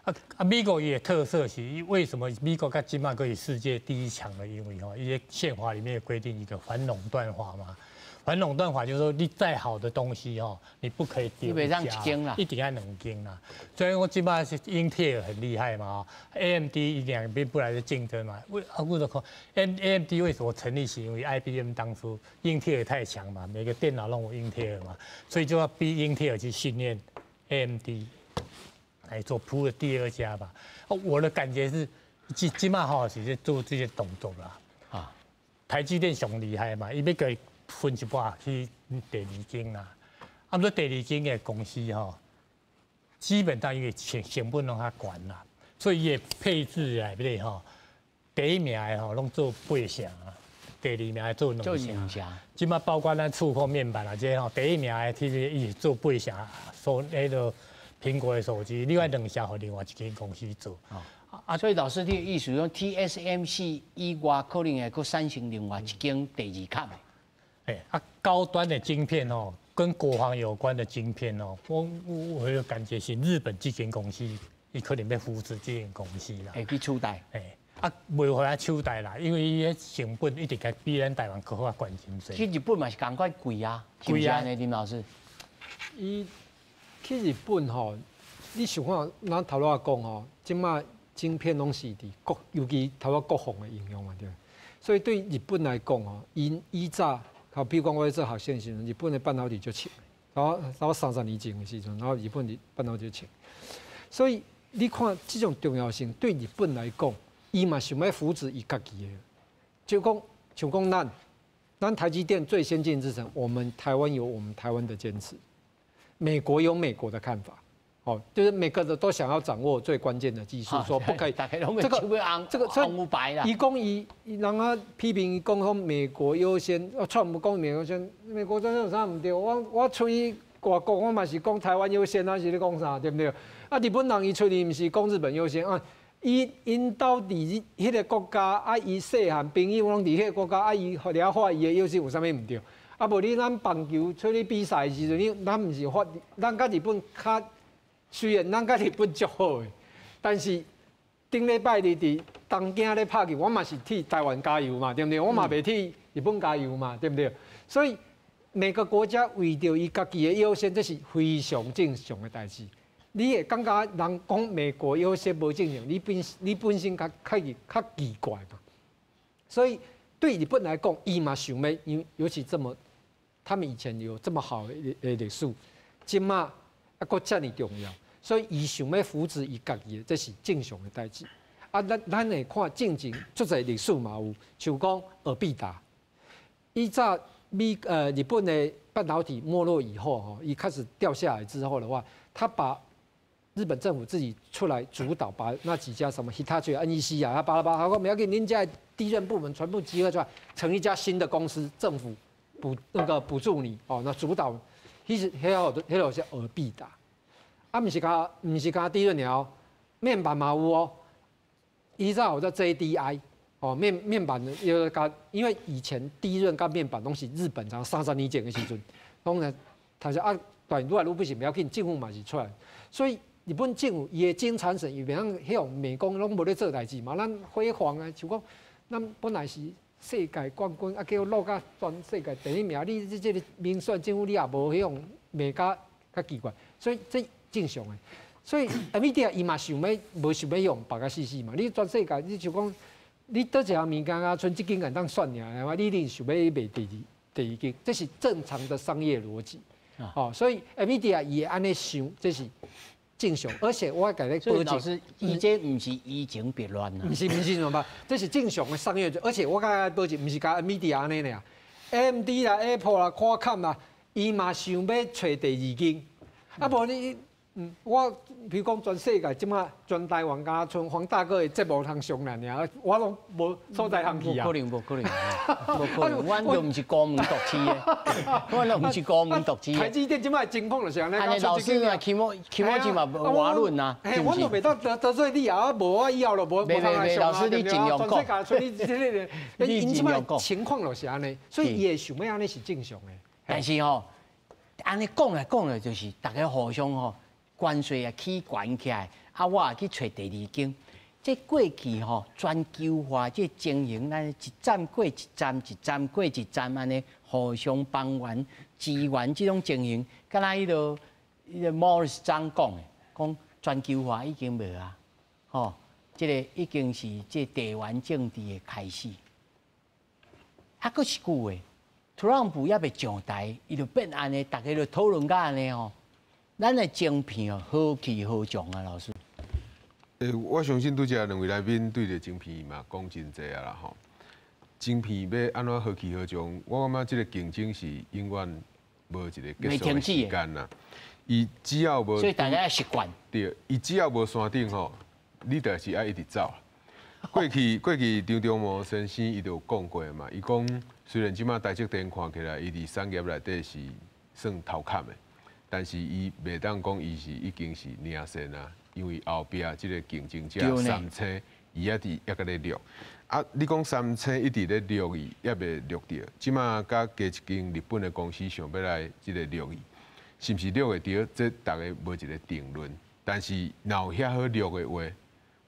啊，美國伊的特色是，為什麼美國佮這馬閣是世界第一強的？因為吼，伊的憲法裡面有規定一個反壟斷法嘛。反壟斷法就是說，你再好的東西吼，你不可以丟一家，一定愛兩間啦。所以我這馬是英特爾很厲害嘛，AMD 兩邊本來是競爭嘛。為啊，我就看 AMD 為什麼成立是因為 IBM 當初英特爾太強嘛，每個電腦攏有英特爾嘛，所以就要逼英特爾去訓練 AMD 來做鋪的第二家吧。我的感覺是，這馬吼是在做這些動作啦。啊，台積電上厲害嘛，伊欲共分一半去第二間啦。啊，毋過第二間的公司吼，基本上因為成本攏較懸啦，所以伊的配置內底吼，第一名的吼攏做八成啊，第二名的做兩成。這馬包括咱觸控面板啊，這吼第一名的其實伊是做八成，所彼個蘋果的手機，另外兩成予另外一間公司做。啊，所以老師你的意思講，TSMC 以外可能會閣產生另外一間第二級的。欸，啊，高端的晶片哦，跟國防有關的晶片哦，我有感覺是日本這間公司，伊可能欲扶持這間公司啦。會去取代。欸，啊，袂予伊取代啦，因為伊的成本一定比咱台灣閣較懸真濟。去日本嘛是仝款貴啊，貴啊，林老師。伊去日本吼，你想看，咱頭拄仔講吼，這馬晶片攏是佇國，尤其頭拄國防的應用嘛對。所以對日本來講吼，𪜶以早，好，比如講我咧做學生的時陣，日本的半導體就強，然後30年前的時陣，然後日本的半導體就強。所以你看這種重要性對日本來講，伊嘛想欲扶持伊家己的，就講像講咱台積電最先進製程，我們台灣有我們台灣的堅持，美國有美國的看法。哦，就是每個人都想要掌握最關鍵的技術，說不可以。這個所以伊講伊，人家批評伊講說美國優先，川普講美國優先，美國這有啥毋對？我出去外國，我嘛是講台灣優先，還是咧講啥？對不對？啊，日本人伊出去毋是講日本優先啊？伊𪜶兜佇彼個國家，啊，伊細漢朋友攏佇彼個國家，啊，伊掠發伊的優先有啥物毋對？啊，無你咱棒球出去比賽的時陣，你咱毋是發，咱佮日本較。雖然咱佮日本足好的，但是頂禮拜日佇東京咧拍球，我嘛是替台灣加油嘛，對毋對？我嘛袂替日本加油嘛，對毋對？所以每個國家為著伊家己的優先，這是非常正常的代誌。你會感覺人講美國優先無正常，你本身較奇怪嘛。所以對日本來講，伊嘛想欲，因為尤其這麼，他們以前有這麼好的歷史，這馬啊閣遮爾重要，所以伊想欲扶持伊家己的，這是正常的代誌。啊，咱會看進前足濟歷史嘛有，像講爾必達，以早日本的半導體沒落以後，吼，伊開始掉下來之後的話，他把日本政府自己出來主導，把那幾家什麼 Hitachi、NEC 啊，巴拉巴拉，好講不要緊，恁家低潤部門全部集合出來，成一家新的公司，政府補那個補助你，哦，那主導，彼時彼個是爾必達，啊，毋是焦低潤爾，面板嘛有哦，以早有叫 JDI，哦，面板的又共，因為以前低潤佮面板攏是日本廠30年前的時陣，當然他說啊，但愈來愈不行，不要緊，政府嘛是出來，所以日本政府伊的經產省伊袂通彼種美工攏無咧做代誌嘛，咱輝煌啊，像講咱本來是世界冠軍，啊，結果落甲全世界第一名，你這個民選政府你也無彼種罵甲較奇怪，所以這正常的。所以 NVIDIA 伊嘛想欲無想欲用別個死死嘛，你全世界你就講你佗一項物件啊，賰這間會當選爾，你一定想欲賣第二間，這是正常的商業邏輯。哦，所以 NVIDIA 伊會按呢想，這是正常。而且我共你保證，老師，伊這毋是移情別戀啊？毋是毋是什麼？這是正常的商業。而且我共你保證，毋是焦 NVIDIA 按呢爾，AMD 啦、Apple 啦、Qualcomm 啦，伊嘛想欲揣第二間。啊，無你，我比如講全世界這馬全台灣敢若賰黃大哥的節目通上來爾，我攏無所在通去啊。無可能，無可能，無可能，阮都毋是孤門獨市的，阮都毋是孤門獨市。台積電這馬情況就是按呢。按呢老師啊，起碼起碼就嘛無論啊。嘿，我都袂當得罪你啊，無我以後就無無通來上啊，對不對？老師你盡量講。全世界賰你這個，𪜶這馬情況就是按呢，所以伊會想欲按呢是正常的。但是吼，按呢講來講來就是大家互相吼。關稅啊起懸起來，啊我也去揣第二間。這過去吼全球化這情形，咱一站過一站，一站過一站，按呢互相幫援支援這種情形，敢若彼個 Morris 張講的，講全球化已經無啊，吼，這個已經是這地緣政治的開始。啊，閣一句話，特朗普猶未上台，伊就變按呢，大家就討論甲按呢吼。咱的晶片哦，何去何從啊？老師，我相信拄才兩位來賓對著晶片嘛講真濟啊啦吼。晶片欲按怎何去何从？我感觉这个竞争是永远无一个结束的时间啦。伊只要无，所以大家要习惯。对，伊只要无山顶吼，你就是爱一直走。过去张忠谋先生伊就有讲过嘛，伊讲虽然这马台积电看起来伊伫产业内底是算头坎的，但是伊袂当讲伊是已经是领先啊，因为后壁这个竞争者三星，伊也伫犹阁咧掠。啊，你讲三星一直咧掠伊，犹未掠著。这马佮加一间日本的公司想欲来这个掠伊，是毋是掠会著？这逐家无一个定论。但是若有遐好掠的话，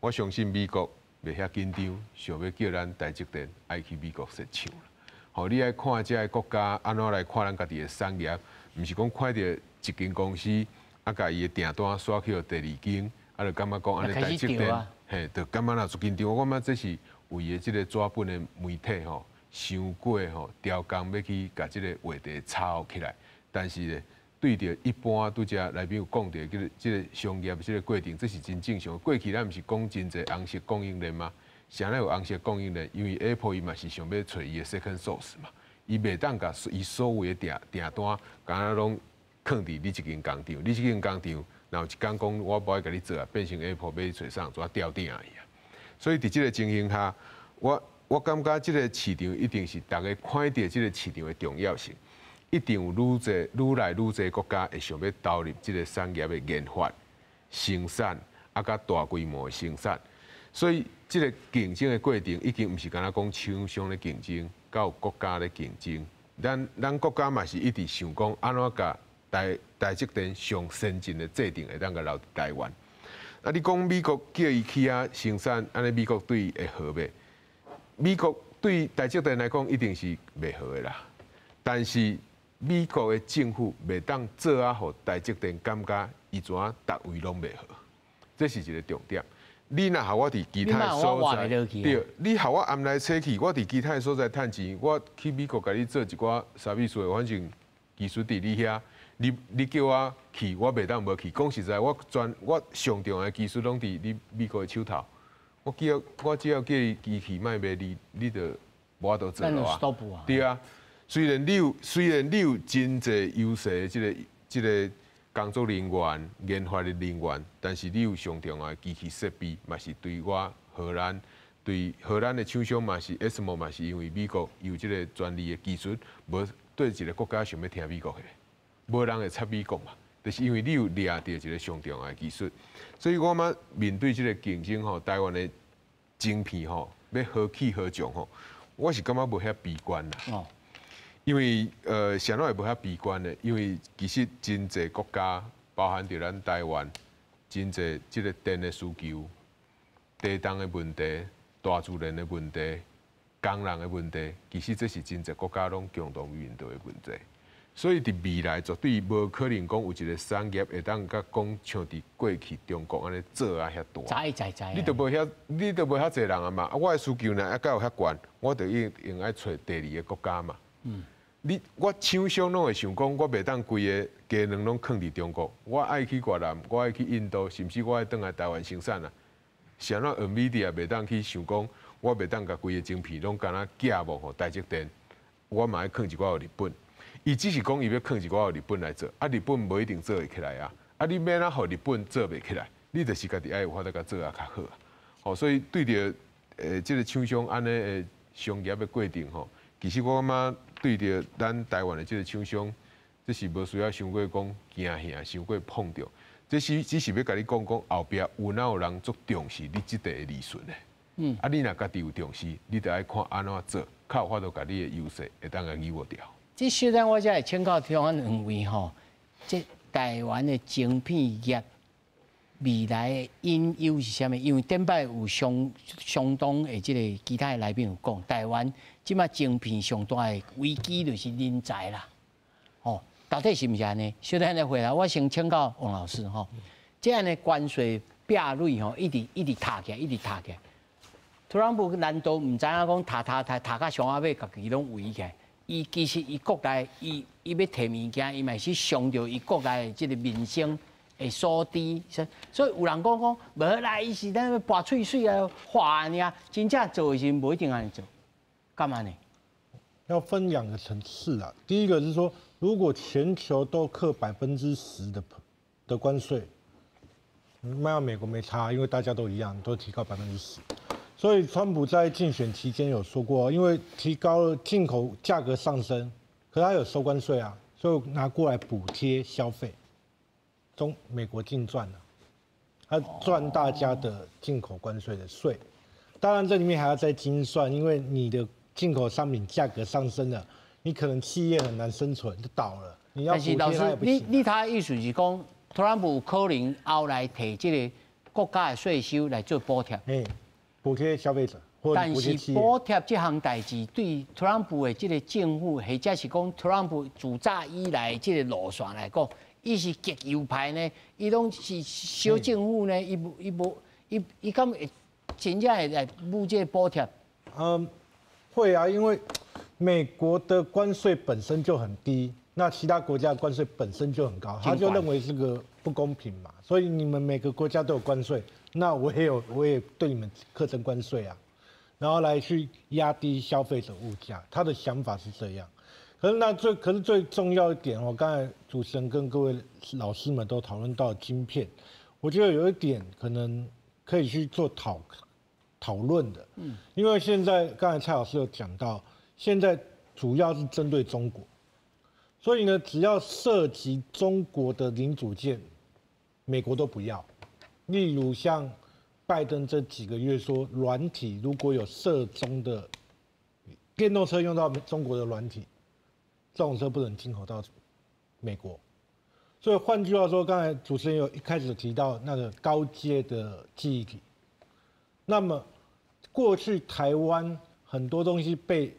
我相信美国袂遐紧张，想欲叫咱台积电爱去美国设厂啦。吼，你爱看这个国家按怎来看咱家己的产业，毋是讲看著一间公司啊，共伊的订单刷去予第二间，啊，就感觉讲按呢台积电，嘿，就感觉若足紧张。我感觉这是为的这个纸本的媒体吼，伤过吼，刁工欲去共这个话题炒起来。但是咧，对著一般拄才来宾有讲著这个商业这个过程，这是真正常。过去咱毋是讲真济红色供应链吗？啥会有红色供应链？因为 Apple 伊嘛是想欲揣伊的 second source 嘛，伊袂当共伊所有的订单，敢若拢囥伫你这间工厂，你这间工厂若有一工讲我无爱共你做啊，变成 Apple 欲揣啥，就吊鼎伊啊。所以伫这个情形下，我感觉这个市场一定是逐家看著这个市场的重要性，一定有愈济愈来愈济国家会想欲投入这个产业的研发、生产，啊，佮大规模的生产。所以这个竞争的过程已经毋是干焦讲厂商咧竞争，阁有国家咧竞争。咱国家嘛是一直想讲，按怎共台积电上先进的制程会当共留伫台湾。啊，你讲美国叫伊去遐生产，按呢美国对伊会好袂？美国对台积电来讲一定是袂好的啦。但是美国的政府袂当做啊，予台积电感觉伊怎啊，逐位拢袂好，这是一个重点。你若予我伫其他的所在，对，你予我暗来切去，我伫其他的所在趁钱，我去美国共你做一寡 service 的，反正技术伫你遐，你叫我去，我袂当无去。讲实在，我上重要的技术拢伫你美国的手头，我只要叫伊机器莫卖你，你就无法度做了啊。对啊，虽然你有真济优势的这个工作人员、研发的人员，但是你有上重要的机器设备，嘛是对我荷兰、对荷兰的厂商嘛是 ASML 嘛是因为美国有这个专利的技术，无佗一个国家想欲听美国的，无人会插美国嘛，就是因为你有掠著一个上重要的技术，所以我感觉面对这个竞争吼，台湾的晶片吼，欲何去何从吼，我是感觉无遐悲观啦。因为啥物会无遐悲观呢？因为其实真济国家，包含著咱台湾，真济这个电的需求、地动的问题、大自然的问题、工人的问题，其实这是真济国家拢共同面对的问题。所以伫未来绝对无可能讲有一个产业会当佮讲像伫过去中国按呢做啊遐大。知知知。你都无遐济人啊嘛。啊，我的需求若犹阁有遐悬，我就一定爱揣第二个国家嘛。我厂商拢会想讲，我袂当规个鸡卵拢囥伫中国，我爱去越南，我爱去印度，甚至我爱转来台湾生产啊。啥物 NVIDIA 袂当去想讲，我袂当共规个晶片拢干焦寄望予台积电，我嘛爱囥一寡予日本。伊只是讲伊欲囥一寡予日本来做，啊，日本无一定做会起来啊。啊，你欲按怎予日本做袂起来？你就是家己爱有法度共做啊较好。吼，所以对著这个厂商按呢的商业的过程吼，其实我感觉对著咱台湾的这个厂商，这是无需要伤过讲惊吓，伤过膨胀。这是只是欲共你讲讲后壁有哪有人足重视你这块的利润的。啊，你若家己有重视，你就爱看按怎做，较有法度共你的优势会当共把握牢。这小等我才会请教听阮两位吼，这台湾的晶片业未来的隐忧是啥物？因为顶摆有相当的这个其他的来宾有讲，台湾这马晶片上大的危机就是人才啦。吼，到底是毋是按呢？小等来回来，我先请教王老师吼，这样的关税壁垒吼，一直一直塔起来，一直塔起来。特朗普难道毋知影讲塔塔塔塔到上仔尾，家己拢围起来？伊其实伊国内，伊欲提物件，伊嘛是伤著伊国内的这个民生的所致。所以有人讲讲，无啦，伊是咧跋喙水啊，话尔，真正做的时阵无一定按呢做。幹嘛呢？要分兩個層次啊。第一個是說，如果全球都課10%的關稅，賣到美國沒差，因為大家都一樣，都提高10%。所以川普在競選期間有說過，因為提高了進口價格上升，可他有收關稅啊，所以拿過來補貼消費，中美國淨賺了，他賺大家的進口關稅的稅。當然這裡面還要再精算，因為你的進口商品價格上升了，你可能企業很難生存，就倒了。你要但是老師，你他意思是講，特朗普有可能後來提這個國家的稅收來做補貼，補貼消費者，但是補貼這項代誌對特朗普的這個政府，或者是講特朗普自早以來這個路線來講，伊是極右派呢，伊攏是小政府呢，伊無伊無伊伊敢會真正會來募這個補貼？嗯，會啊，因為美國的關稅本身就很低，那其他國家的關稅本身就很高，他就認為這個不公平嘛，所以你們每個國家都有關稅，那我也有，我也對你們課徵關稅啊，然後來去壓低消費者物價，他的想法是這樣。可是那最可是最重要一點，我剛才主持人跟各位老師們都討論到晶片，我覺得有一點可能可以去做討論的，因為現在剛才蔡老師有講到，現在主要是針對中國，所以呢，只要涉及中國的零組件，美國都不要。例如像拜登這幾個月說，軟體如果有涉中的電動車用到中國的軟體，這種車不能進口到美國。所以換句話說，剛才主持人有一開始提到那個高階的記憶體，那麼過去台灣很多東西被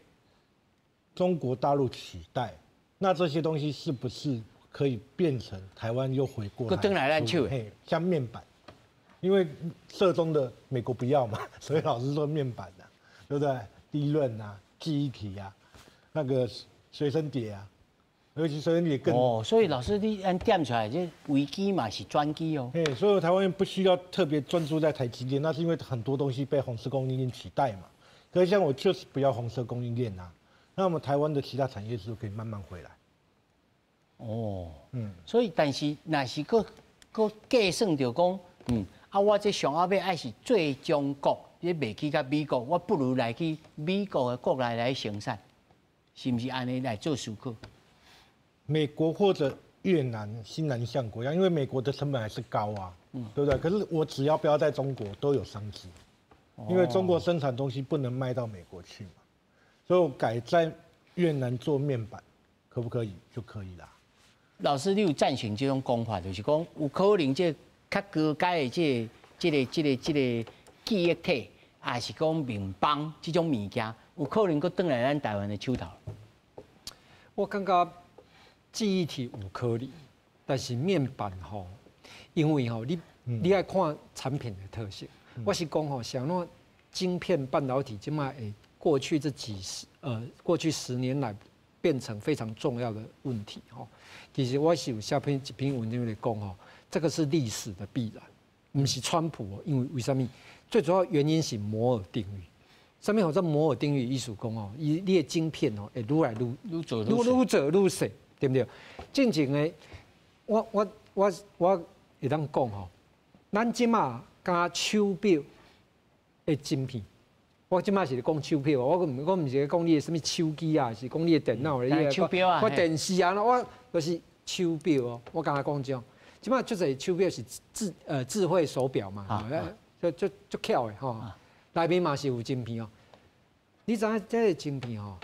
中國大陸取代，那這些東西是不是可以變成台灣又回過來？轉來咱手。嘿，像面板，因為涉中的美國不要嘛，所以老是說面板啊，對不對？DRAM 啊，記憶體啊，那個隨身碟啊，尤其隨身碟更哦，所以老師你按點出來，這危機嘛是轉機哦。嘿，所以台灣不需要特別專注在台積電，那是因為很多東西被紅色供應鏈取代嘛。可是像我就是不要紅色供應鏈啊，那麼台灣的其他產業是不是可以慢慢回來？哦，所以但是若是閣閣計算著講，啊，我這上後尾愛是做中國，你袂去佮美國，我不如來去美國的國內來生產，是毋是按呢來做思考？美國或者越南、新南向國家，因為美國的成本還是高啊，對不對？可是我只要不要在中國，都有商機，因為中國生產東西不能賣到美國去嘛，所以我改在越南做面板，可不可以？就可以啦。老師，你有贊成這種講法，就是講有可能這較高階的這個記憶體，還是講面板這種物件，有可能閣轉來咱台灣的手頭。我感覺記憶體有可能，但是面板吼，因為吼你愛看產品的特性。我是講吼，像那晶片半導體，這擺會過去這幾十過去10年來變成非常重要的問題吼。其實我是有寫篇一篇文章來講吼，這個是歷史的必然，毋是川普哦，因為為啥物？最主要原因是摩爾定律。啥物號做摩爾定律？意思講哦，伊你的晶片哦會愈來愈愈做愈愈做愈細，對毋對？進前的我會當講吼，咱這馬加手錶的晶片，我這馬是講手錶，我毋是講你的啥物手機啊，是講你的電腦的，手錶啊，我電視啊，我就是手錶哦。我剛才講這種，這馬足濟手錶是智慧手錶嘛，就就足巧的吼，內面嘛是有晶片哦。你知影這個晶片吼，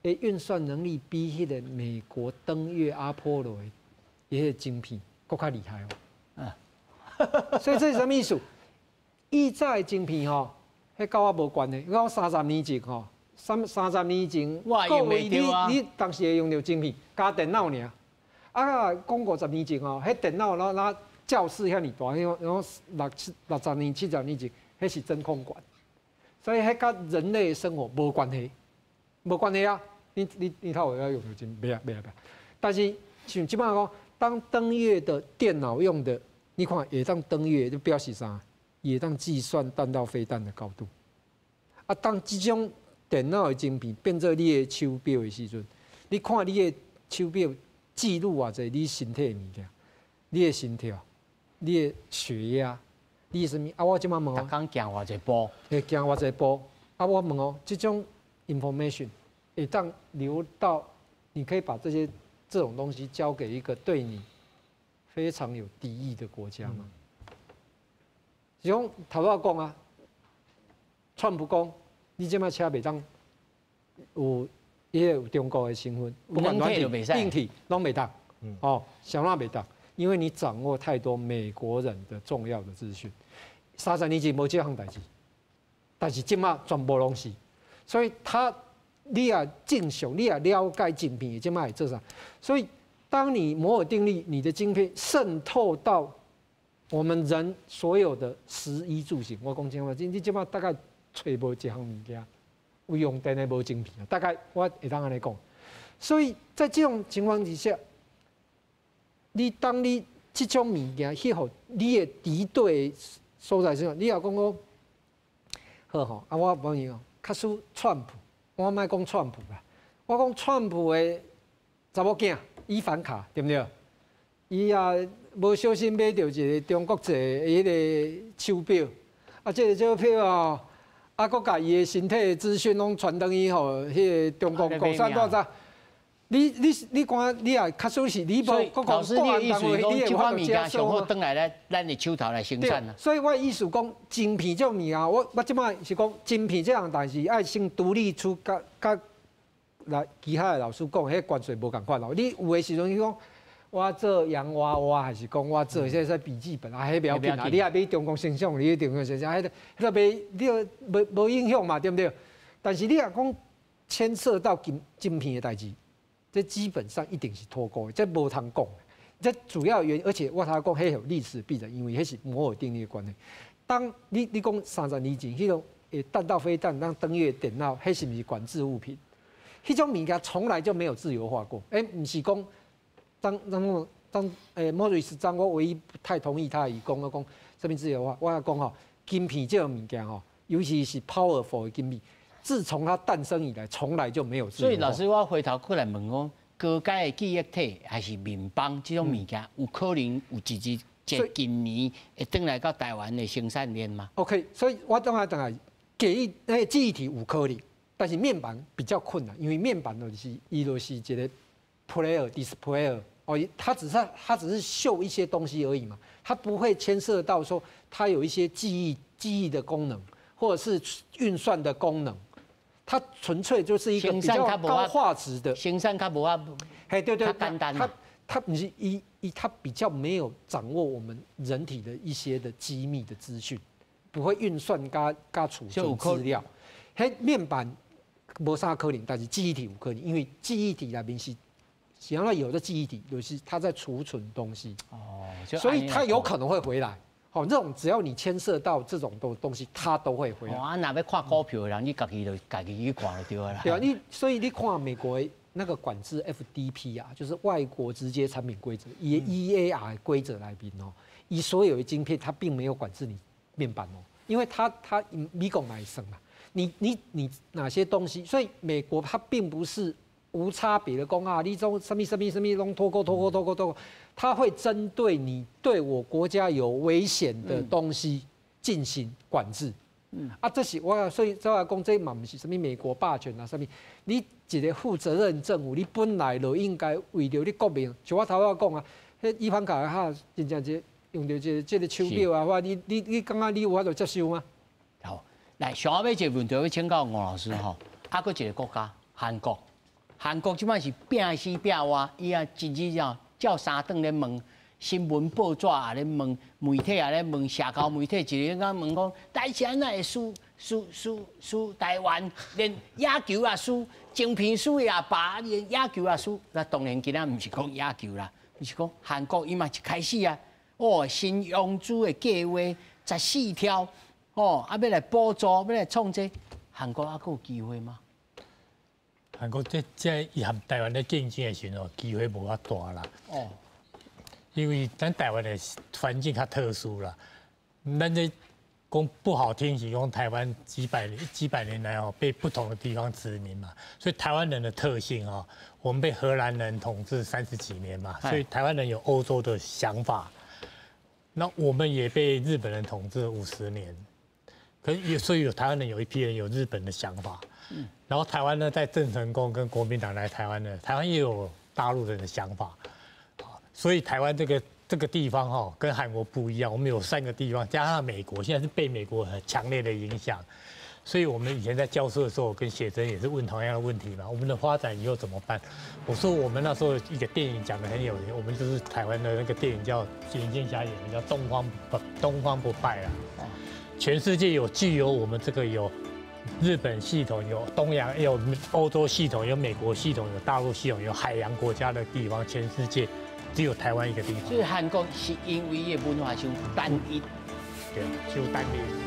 的運算能力比彼個美國登月阿波羅的彼個晶片閣較厲害哦。所以這是啥物意思？以早的晶片吼，彼佮我無關係。我三十年前吼，三十年前，各位你當時會用著晶片加電腦爾。啊，講50年前吼，彼電腦哪哪教室遐爾大，彼種六七六十年、70年前，彼是真空管，所以彼佮人類生活無關係，無關係啊！你透會用著晶片，袂啊袂啊袂。但是像這擺講，當登月的電腦用的，你看會當登月，就表示啥？會當計算彈道飛彈的高度。啊，當這種電腦的晶片變做你的手錶的時陣，你看你的手錶記錄偌濟你身體的物件，你的心跳、你的血壓、你的啥物啊？我這擺問哦，逐工行偌濟步？會行偌濟步？啊，我問哦，這種 information 會當留到，你可以把這些這種東西交給一個對你非常有敵意的國家嗎？是講頭拄仔講啊，川普講，你這擺車袂當有伊個有中國的成分，不管軟體、硬體攏袂當，哦，啥攏袂當，因為你掌握太多美國人的重要的資訊。30年前無這項代誌，但是這擺全部攏是，所以他你也正常，你也了解晶片，這擺會做啥？所以當你摩爾定律，你的晶片滲透到我們人所有的食衣住行，我講真話，你這擺大概揣無一項物件有用電的無晶片，大概我會當按呢講。所以在這種情況之下，你當你這種物件去予你的敵對所在時，你也講講好吼，啊，我問你哦，假使川普，我莫講川普啦，我講川普的查某囝伊凡卡對毋對？伊也無小心買著一個中國製的彼個手錶，啊，這個手錶哦，啊，閣共伊的身體的資訊攏傳轉去予彼個中國共產黨咋？你看，你也假使是你無，老師，你的意思講，這款物件上好轉來咱的手頭來生產啊？所以我的意思講，晶片這種物件，我這擺是講晶片這項代誌愛先獨立出，佮佮來其他的老師講，彼關稅無仝款咯。你有的時陣去講，我做洋娃娃，還是講我做這些筆記本啊？彼不要緊啊！你也買中國生產，你中國生產，彼個買你無影響嘛，對毋對？但是你若講牽涉到晶片的代誌，這基本上一定是脫鈎，這無通講。這主要原因，而且我頭講，彼有歷史必然，因為彼是摩爾定律的關係。當你講30年前，彼種彈道飛彈當登月電腦，彼是毋是管制物品？彼種物件從來就沒有自由化過。欸，毋是講張張張欸，莫瑞斯張，我唯一不太同意他伊講我講啥物自由化。我講吼，晶片這個物件吼，尤其是 powerful 的晶片，自從它誕生以來，從來就沒有自由化。所以老師，我回頭過來問講，高階的記憶體還是面板這種物件，有可能有一日，這今年會轉來到台灣的生產鏈嗎？OK，所以我等下等下記憶那個記憶體有可能，但是面板比較困難，因為面板就是伊就是一個 player display 哦，它只是秀一些東西而已嘛，它不會牽涉到說它有一些記憶的功能，或者是運算的功能，它純粹就是一個比較高畫質的。生產較無法，嘿，對對，較簡單。它不是一一，它比較沒有掌握我們人體的一些的機密的資訊，不會運算加加儲存資料。彼面板無啥可能，但是記憶體有可能，因為記憶體內面是，實際上有的記憶體就是它在儲存東西。哦，所以它有可能會回來。好，這種只要你牽涉到這種東西，它都會回來。啊，若欲看股票的人，你家己就家己去看就對啦。對啊，你所以你看美國那個管制 FDP 啊，就是外國直接產品規則，以 EAR 規則來比哦，以所有的晶片，它並沒有管制你面板哦，因為它美國買省嘛，你哪些東西，所以美國它並不是無差別的講啊，你種什麼什麼什麼攏脫鈎脫鈎脫鈎脫鈎，它會針對你對我國家有危險的東西進行管制。啊，這是我所以這話講，這嘛毋是啥物美國霸權啊，啥物？你一個負責任政府，你本來就應該為著你國民，像我頭仔講啊，彼伊凡卡哈真正這用著這個手錶啊，或你感覺你有法度接受嗎？好，來上後尾一個問題欲請教吳老師吼，啊，閣一個國家韓國，韓國這擺是拚死拚活，伊啊一日啊照三頓咧問。新聞報紙也咧問，媒體也咧問，社交媒體一个咧問講，台灣哪會輸輸輸輸台灣，連野球也輸，晶片輸也罷，連野球也輸。那當然今仔毋是講野球啦，是講韓國伊嘛一開始啊，哦，新融資的計劃14條，哦，啊欲來補助，欲來創這個，韓國猶閣有機會嗎？韓國這伊和台灣咧競爭的時陣，機會無遐大啦。哦。因為咱台灣的環境較特殊啦，咱這講不好聽是講台灣幾百年來哦，被不同的地方殖民嘛，所以台灣人的特性哦，我們被荷蘭人統治30幾年嘛，所以台灣人有歐洲的想法。那我們也被日本人統治50年，可是有所以有台灣人有一批人有日本的想法。然後台灣呢，在鄭成功跟國民黨來台灣呢，台灣也有大陸人的想法，所以台灣這個地方哈，跟韓國不一樣，我們有三個地方，加上美國，現在是被美國很強烈的影響，所以我們以前在教書的時候，跟寫真也是問同樣的問題嘛，我們的發展以後怎麼辦？我說我們那時候一個電影講得很有名，我們就是台灣的那個電影叫林青霞演的叫《東方不敗》啊，全世界有具有我們這個有日本系統、有東洋、有歐洲系統、有美國系統、有大陸系統、有海洋國家的地方，全世界只有台灣一個地方。所以韓國是因為伊的文化傷單一，對，傷單一。